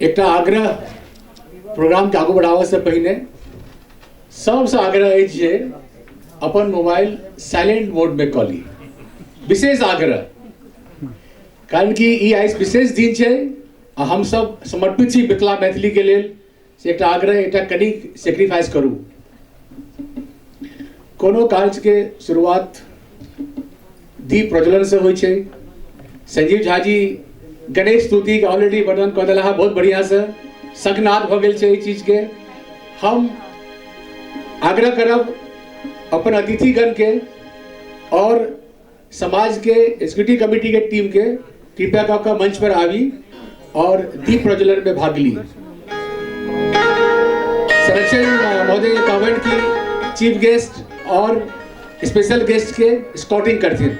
एकटा आग्रह, प्रोग्रामके आगू बढ़ाबऽसँ पहिने सबसँ आग्रह अछि जे अपन मोबाइल साइलेंट मोडमे कऽ ली। विशेष आग्रह, कारण कि ई आइ विशेष दिन छै आ हमसब समर्पित छी मिथिला मैथिलीके लेल। से एकटा आग्रह, एकटा कनि सेक्रीफाइस करू। कोनो कार्यके शुरुआत दीप प्रज्वलनसँ होइ छै। संजीव झा जी गणेश स्तुतिके ऑलरेडी वर्णन कऽ देला हँ बहुत बढ़िआँसँ, शंखनाद भऽ गेल छै एहि चीजके। हम आग्रह करब अपन अतिथिगणके और समाजके एग्जीक्यूटिव कमिटीके टीमके, कृपया कऽ कऽ मंच पर आबी और दीप प्रज्वलन में भाग ली। संरक्षण महोदय कहबनि कि चीफ गेस्ट और स्पेशल गेस्ट के स्कॉटिंग करथिन।